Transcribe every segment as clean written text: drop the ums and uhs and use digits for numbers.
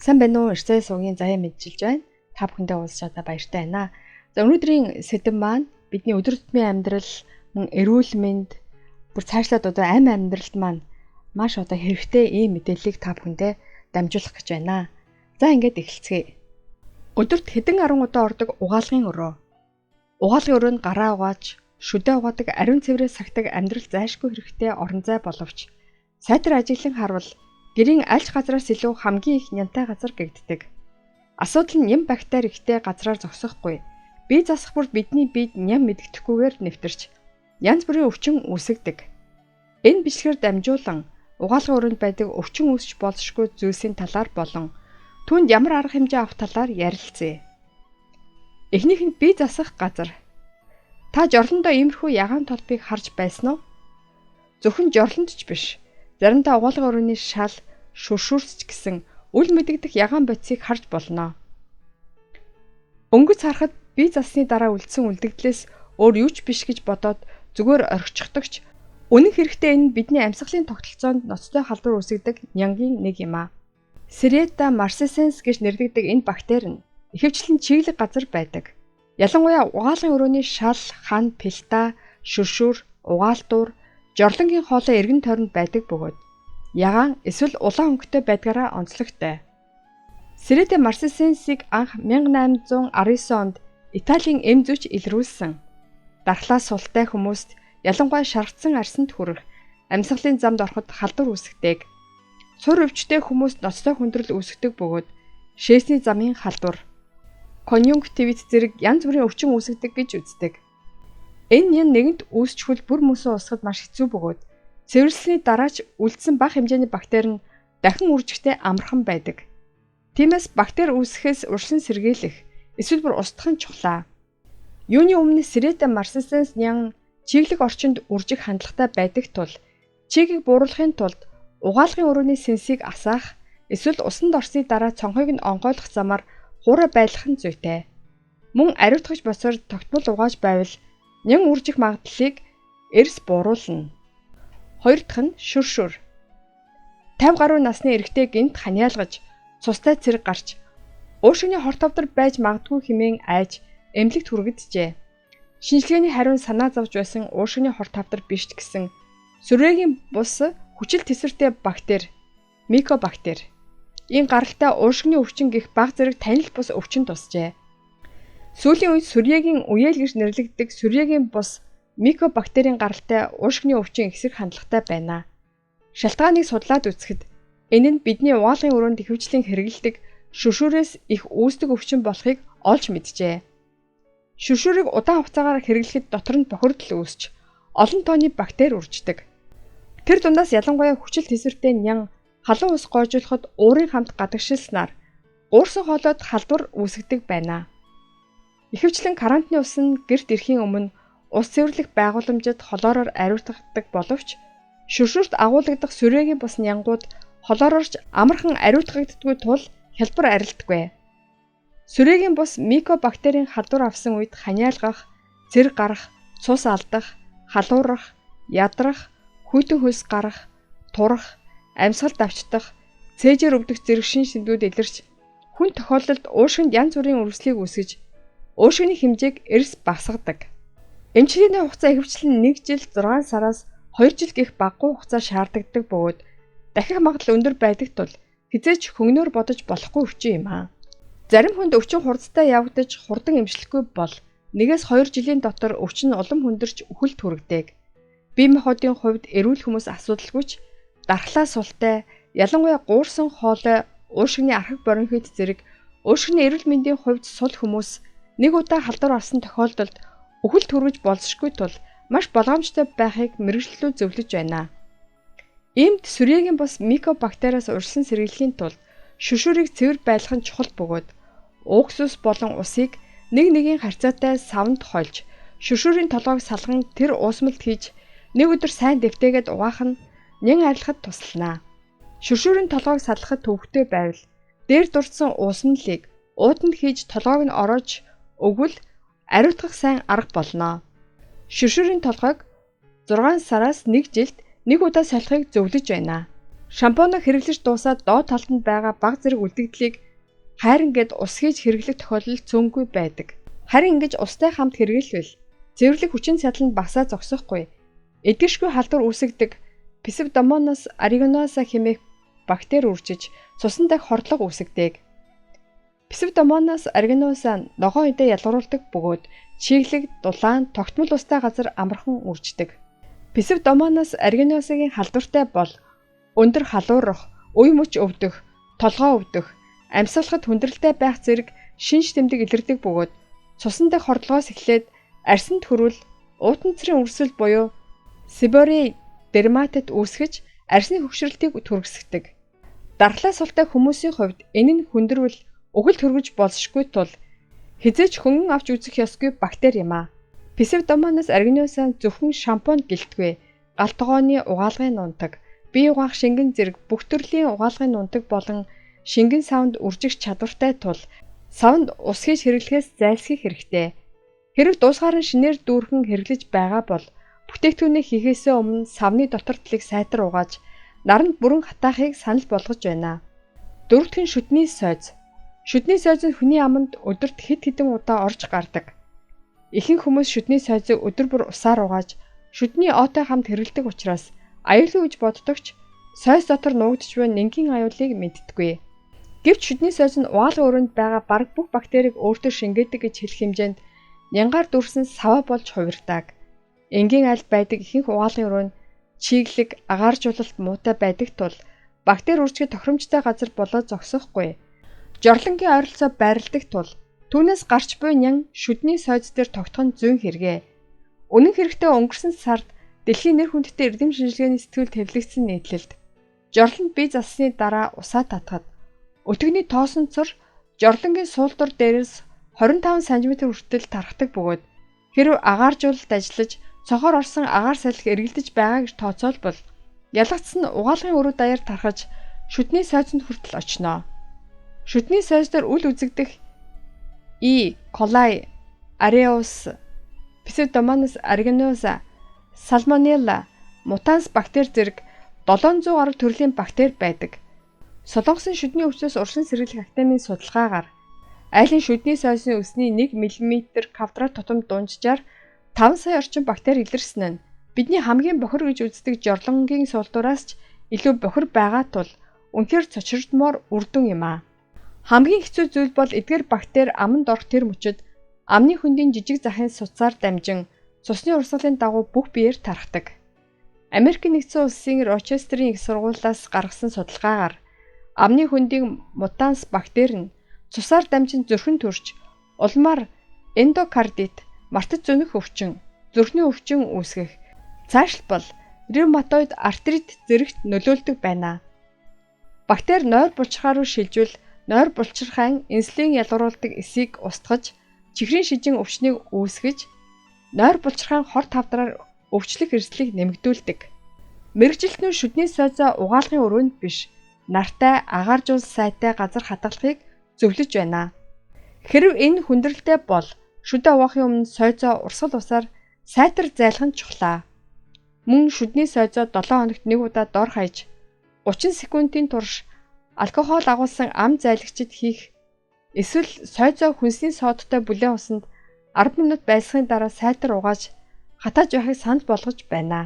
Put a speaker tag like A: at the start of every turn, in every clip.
A: Сайн байна уу? Эрцээ суугийн заяа мэдчилж байна. Та бүхэндээ уулзч одоо баяртай байна. За өнөөдрийн сэдэв маань бидний өдөр тутмын амьдрал, мөн эрүүл мэнд, бүр цаашлаад одоо амь амьдралд маань маш одоо хэрэгтэй ийм мэдээллийг та бүхэндээ дамжуулах гэж байна. За ингээд эхэлцгээе. Өдөрт хэдэн арван удаа ордог угаалгын өрөө. Угаалгын өрөө нь гараа угааж, шүдэ угаадаг ариун цэврээ сагтаг амьдрал зайлшгүй хэрэгтэй орон зай боловч сайтар ажиглан харвал гэрийн аль ч газраас илүү хамгийн их нянтай газар гэгддэг. Асуудал нь ням бактери ихтэй газраар зогсохгүй. Бие засах бүрд бидний биед ням мэддэхгүйгээр нэвтэрч янз бүрийн өвчин үүсгдэг. Энэ бичлэгээр дамжуулан угаалгын өрөөнд байдаг өвчин үүсч болзошгүй зүйлсийн талаар болон түүнд ямар арга хэмжээ авах талаар ярилцъя. Эхнийх нь бие засах газар. Та жорлондоо иймэрхүү ягаан толбыг харж байсан уу? Зөвхөн жорлонд ч биш. Заримдаа угаалгын өрөөний шал, шүршүрс ч гэсэн үл мэдэгдэх ягаан бодисыг харж болно. Өнгөц харахад бие зассны дараа үлдсэн үлдэгдлээс өөр юу ч биш гэж бодоод зүгээр орхичихдогч үнэн хэрэгтээ энэ бидний амьсгалын тогтолцоонд ноцтой халдвар үүсгэдэг нянгийн нэг юм аа. Serratia marcescens гэж нэрлэгддэг энэ бактери нь ихэвчлэн чиглэг газар байдаг. Ялангуяа угаалгын өрөөний шал, хан, пилта, шүршүр, угаалтуур, жорлонгийн хоолой эргэн тойронд байдаг бөгөөд ягаан эсвэл улаан өнгөтэй байдгаараа онцлогтой. Serratia marcescens-ийг анх 1819 онд Италийн эм зүйч илрүүлсэн. Дархлаа султай хүмүүст ялангуяа шаргацсан арьсанд хүрэх амьсгалын замд ороход халдвар үүсгэдэг. Сур өвчтэй хүмүүст ноцтой хүндрэл үүсгэдэг бөгөөд шээсний замын халдвар, конъюнктивит зэрэг янз бүрийн өвчин үүсгэдэг гэж үздэг. Энэ нэн нэгэнт үүсчхүүл бүр мөсөн усгад маш хэцүү бөгөөд цэвэрлсэний дараа ч үлдсэн бага хэмжээний бактери нь дахин үржихтэй амархан байдаг. Тиймээс бактери үүсгэхээс урьдчилан сэргийлэх эсвэл бүр устгах нь чухлаа. Юуны өмнө Serratia marcescens нян чиглэг орчинд үржих хандлагатай байдаг тул чигийг бууруулахын тулд угаалгын өрөөний сэнсийг асаах эсвэл усанд орсны дараа цонхыг нь онгойлгох замаар хуурай байлгах нь зүйтэй. Мөн ариутгах босоор тогтмол угааж байвал нян үржих магадлалыг эрс бууруулна. Хоёр дахь нь шүршүр. 50 гаруй насны эрэгтэй гинт ханиалгаж цустай цэрэг гарч уушигны хорт хавдар байж магадгүй хэмээн айж эмнэлэгт хүргэджээ. Шинжилгээний хариу санаа зовж байсан уушигны хорт хавдар биш ч гэсэн сүрээгийн бус хүчил тэсвэртэй бактери микобактери ийн гаралтай уушигны өвчин гэх баг зэрэг танил бус өвчин тусжээ. Сүүлийн үед сүрьеэгийн үеэл гэж нэрлэгддэг сүрьеэгийн бус микобактерийн гаралтай уушигны өвчин ихсэх хандлагатай байна. Шалтгааныг судлаад үзэхэд энэ нь бидний угаалгын өрөөнд ихэвчлэн хэрэглэдэг шүршүрээс их үүсдэг өвчин болохыг олж мэджээ. Шүршүрийг удаан хугацаагаар хэрэглэхэд дотор нь бохирдол үүсч олон тооны бактери үрждэг. Тэр дундаас ялангуяа хүчил тэсвэртэй нян халуун ус гоожуулахад уурын хамт гадагшилснаар уурсан хоолойд халдвар үүсгэдэг байна. Ихэвчлэн карантины ус нь гэрт ирэхийн өмнө ус цэвэрлэх байгууламжид хлороор ариутгадаг боловч шүршүрт агуулгадах сүрээгийн бус нянгууд хлороор ч амархан ариутгагддаггүй тул хялбар арилдаггүй. Сүрээгийн бус микобактерийн халдвар авсан үед ханиалгах, цэрэг гарах, цус алдах, халуурах, ядрах, хүйтэн хөлс гарах, турах, амьсгал давчдах, цээжээр өвдөх зэрэг шин шимдүүд илэрч хүн тохиолдолд уушгинд янз бүрийн үрслийг үүсгэж уушгины хэмжээг эрс багасгадаг. Эмчилгээний хугацаа ихэвчлэн 1 жил 6 сараас 2 жил гэх багагүй хугацаа шаардлагадаг бөгөөд дахих магадлал өндөр байдаг тул хэзээ ч хөнгөнөөр бодож болохгүй өвчин юм аа. Зарим хүнд өвчин хурдтай явагдаж хурдан эмчлэхгүй бол 1-2 жилийн дотор өвчин нь улам хүндэрч үхэлд хүргэдэг. Бие махбодын хувьд эрүүл хүмүүс асуудалгүй ч дархлаа султай, ялангуяа гуурсан хоолой, уушигны архаг бронхит зэрэг уушигны эрүүл мэндийн хувьд сул хүмүүс нэг удаа халдвар авсан тохиолдолд үхэлд хүргэж болзошгүй тул маш болгоомжтой байхыг мэргэжлүүд зөвлөж байна. Иймд сүрьеэгийн бус микобактериас урьдчилан сэргийлэхийн тулд шүршүрийг цэвэр байлгах нь чухал бөгөөд уксус болон усыг нэг нэгийн харьцаатай савнд хольж шүршүрийн толгойг салган тэр уусмалд хийж нэг өдөр сайн дэвтээгээд угаах нь нян арилгахад туслана. Шүршүрийн толгойг салгахад төвөгтэй байвал дээр дурдсан уусмалыг ууданд хийж толгойг нь ороож өгвөл ариутгах сайн арга болно. Шүршүрийн толгойг 6 сараас 1 жилд нэг удаа солихыг зөвлөж байна. Шампуныг хэрэглэж дуусаад доод талд нь байгаа баг зэрэг үлдэгдлийг хайран гээд ус хийж хэрэглэх тохиолдол цөөнгүй байдаг. Харин ингэж устай хамт хэрэглэвэл цэвэрлэх хүчин чадал нь багасаа зогсохгүй. Эдгэршгүй халдвар үүсгэдэг Pseudomonas aeruginosa хэмээх бактери үржиж цусан дахь хордлого үүсгэдэг. Pseudomonas aeruginosa ногоон эдээ ялгаруулдаг бөгөөд чиглэг, дулаан, тогтмол устай газар амархан үрждэг. Pseudomonas aeruginosa-гийн халдвартай бол өндөр халуурах, үе мөч өвдөх, толгой өвдөх, амьсгалахад хүндрэлтэй байх зэрэг шинж тэмдэг илэрдэг бөгөөд цусан дахь хордлогоос эхлээд арьсанд хүрвэл уутанцрын үрсэл буюу себорей дерматит үүсгэж арьсны хөгшрөлтийг түргэсгэдэг. Дархлаа султай хүмүүсийн хувьд энэ нь хүндэрвэл үхэлд хүргэж болзошгүй тул хэзээ ч хөнгөн авч үзэх ёсгүй бактери юм аа. Pseudomonas aeruginosa зөвхөн шампунь гэлтгүй гал тогооны угаалгын нунтаг, бие угаах шингэн зэрэг бүх төрлийн угаалгын нунтаг болон шингэн савнд үржих чадвартай тул савнд ус хийж хэрэглэхээс зайлсхийх хэрэгтэй. Хэрэв дуусгаар нь шинээр дүүрхэн хэрэглэж байгаа бол бүтээгдэхүүнээ хийхээсээ өмнө савны дотор талыг сайтар угааж наранд бүрэн хатаахыг санал болгож байна. Дөрөвдөх нь шүдний сойз. Шүдний сойз нь хүний аманд өдөрт хэд хэдэн удаа орж гардаг. Ихэнх хүмүүс шүдний сойзыг өдөр бүр усаар угааж шүдний оотой хамт хэрэглэдэг учраас аюулгүй гэж боддог ч сойз дотор нуугдж буй нэнгийн аюулыг мэддэггүй. Гэвч шүдний сойз нь угаалгын өрөөнд байгаа бараг бүх бактерийг өөртөө шингээдэг гэж хэлэх хэмжээнд нянгаар дүрсэн саваа болж хувирдаг. Энгийн айлд байдаг ихэнх угаалгын өрөө нь чиглэг, агааржуулалт муутай байдаг тул бактери үржихэд тохиромжтой газар болоо зогсохгүй. Жорлонгийн ойролцоо байрладаг тул түүнээс гарч буй нян шүдний сойз дээр тогтох нь зүйн хэрэгээ. Үнэн хэрэгтээ өнгөрсөн сард дэлхийн нэр хүндтэй эрдэм шинжилгээний сэтгүүл тавилагдсан нийтлэлд жорлонд бие зассаны дараа усаа татахад өтөгний тоосон цор жорлонгийн суулдур дээрээс 25 см хүртэл тархдаг бөгөөд хэрэв агааржуулалт ажиллаж цонхоор орсон агаар салхи эргэлдэж байгаа гэж тооцоолбол ялгац нь угаалгын өрөө даяар тархаж шүдний сойзонд хүртэл очино. Шүдний сойз дээр үл үзэгдэх E. coli, aureus, Pseudomonas aeruginosa, Salmonella, mutans бактери зэрэг 700 гаруй төрлийн бактери байдаг. Солонгосын шүдний өвчнөөс урьдчилан сэргийлэх академийн судалгаагаар айлын шүдний сойсны өсний 1 мм квадрат тутам дунджаар 5 сая орчим бактери илэрсэн нь бидний хамгийн бохир гэж үздэг жорлонгийн суулдураас ч илүү бохир байгаа тул үнэхээр цочрогдмоор үр дүн юм аа. Хамгийн хэцүү зүйл бол эдгээр бактери аманд орох тэр мөчид амны хөндийн жижиг захын суцаар дамжин цусны урсгалын дагуу бүх биеэр тархдаг. Америк нэгдсэн улсын Рочестерийн их сургуулиас гаргасан судалгаагаар амны хөндийн мутанс бактери нь цусаар дамжин зүрхэн төрж улмаар эндокардит, мартаж зөнөх өвчин, зүрхний өвчин үүсгэх, цаашлбал ревматоид артрит зэрэгт нөлөөлдөг байна. Бактери нойр булчирхай руу шилжвэл нойр булчирхайн инсулин ялгаруулдаг эсийг устгаж, чихрийн шижин өвчнийг үүсгэж, нойр булчирхайн хор тавдраар өвчлөх эрсдлийг нэмэгдүүлдэг. Мэргэжилтнүүд шүдний сойзоо угаалгын өрөөнд биш, нартай агааржуул сайтай газар хадгалахыг зөвлөж байна. Хэрэв энэ хүндрэлтэй бол шүдээ угаахын өмнө сойзоо урсгал усаар сайтар зайлах нь чухлаа. Мөн шүдний сойзоо 7 хоногт нэг удаа дор хаяж 30 секундын турш алкогол агуулсан ам зайлагчид хийх эсвэл сойзоо хүнсний содтой бүлээн усанд 10 минут байлгахын дараа сайтар угааж хатааж байхыг санал болгож байна.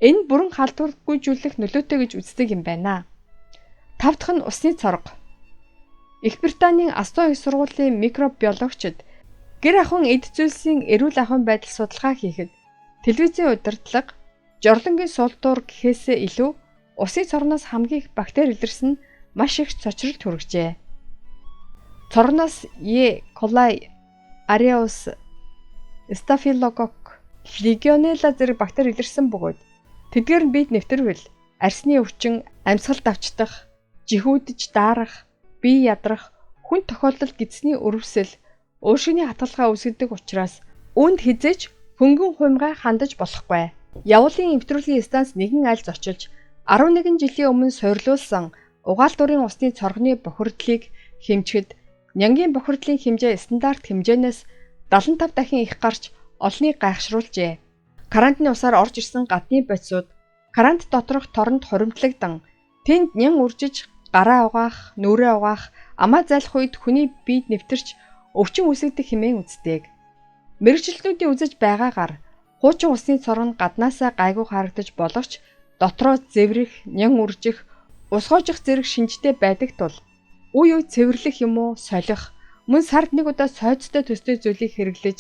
A: Энэ бүрэн халдваргүйжүүлэх нөлөөтэй гэж үздэг юм байна. Тав дахь нь усны цорго. Их Британийн Астон их сургуулийн микробиологчид гэр ахуйн эд зүйлсийн эрүүл ахуйн байдал судалгаа хийхэд телевизийн удирдлага, жорлонгийн суулдуур гэхээсээ илүү усын цорноос хамгийн их бактери илэрсэн нь маш их цочрол хүргэжээ. Цорноос E. coli, aureus, Staphylococcus, Legionella зэрэг бактери илэрсэн бөгөөд тэдгээр нь биед нэвтэрвэл арьсны өвчин, амьсгал давчдах, жихүүдж даарах, бие ядрах, хүн тохиолдолд гэдсний өрөвсөл, уушигны хатгалгаа үүсгэдэг учраас үүнд хэзээ ч хөнгөн хуймгай хандаж болохгүй. Явуулын нэвтрүүлгийн станц нэгэн айл зочилж 11 жилийн өмнө суйрлуулсан угаалдуурын усны цоргоны бохирдлыг хэмжихэд нянгийн бохирдлын хэмжээ стандарт хэмжээнээс 75 дахин их гарч олныг гайхшруулжээ. Карантины усаар орж ирсэн гадны бодисууд Карант доторх торонд хуримтлагдан тэнд нян үржиж гараа угаах, нүрээ угаах, амаа зайлах үед хүний биед нэвтэрч өвчин үүсгдэг хэмээн үздэг. Мэргэжилтнүүдийн үзэж байгаагаар хуучин усны цорго нь гаднаасаа гайгүй харагдаж болох ч дотроо зэврэх, нян үржих, усгоожих зэрэг шинжтэй байдаг тул үе үе цэвэрлэх юм уу, солих, мөн сард нэг удаа сойцтой төстэй зүйлийг хэрэглэж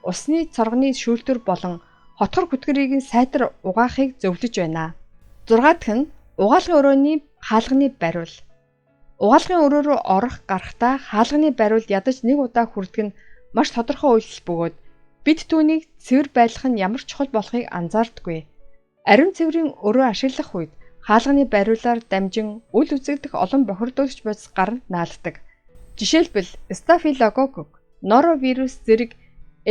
A: усны цоргоны шүүлтүр болон хотгор бүтгэрийг нь сайтар угаахыг зөвлөж байна. 6 дахь нь угаалгын өрөөний хаалганы бариул. Угаалгын өрөө рүү орох гарахдаа хаалганы бариул ядаж нэг удаа хүрдэг нь маш тодорхой үйлдэл бөгөөд бид түүнийг цэвэр байлгах нь ямар чухал болохыг анзаардаггүй. Ариун цэврийн өрөө ашиглах үед хаалганы бариулаар дамжин үл үзэгдэх олон бохирдуулагч бодис гаранд наалддаг. Жишээлбэл, стафилококк, норовирус зэрэг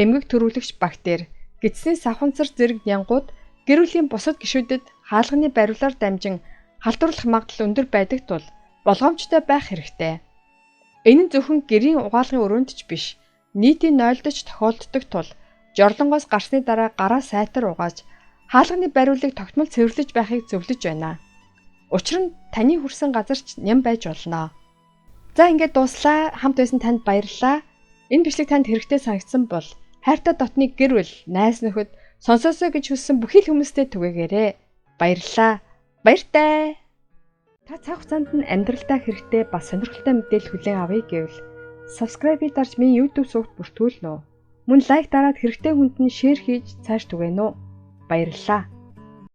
A: эмгэг төрүүлэгч бактери, гэдэсний савханцар зэрэг нянгууд гэр бүлийн бусад гишүүдэд хаалганы бариулаар дамжин халдварлах магадлал өндөр байдаг тул болгоомжтой байх хэрэгтэй. Энэ нь зөвхөн гэрийн угаалгын өрөөнд ч биш, нийтийн нойлдож тохиолддог тул жорлонгоос гарсны дараа гараа сайтар угааж хаалганы бариулыг тогтмол цэвэрлэж байхыг зөвлөж байна. Учир нь таны хүрсэн газар ч ням байж болно. За ингээд дууслаа. Хамт байсан танд баярлалаа. Энэ бичлэг танд хэрэгтэй санагдсан бол хайртай дотны гэр бүл, найз нөхөд сонсоосой гэж хүссэн бүхий л хүмүүстээ түгээгээрэй. Баярлалаа. Баяртай. Та цаг хугацаанд нь амьдралдаа хэрэгтэй бас сонирхолтой мэдээлэл хүлээн авъя гэвэл subscribe-ийг дарж миний YouTube сувагт бүртгүүлнэ үү? Мөн лайк дараад хэрэгтэй хүнд нь шеэр хийж цааш түгээнэ үү? Баярлалаа.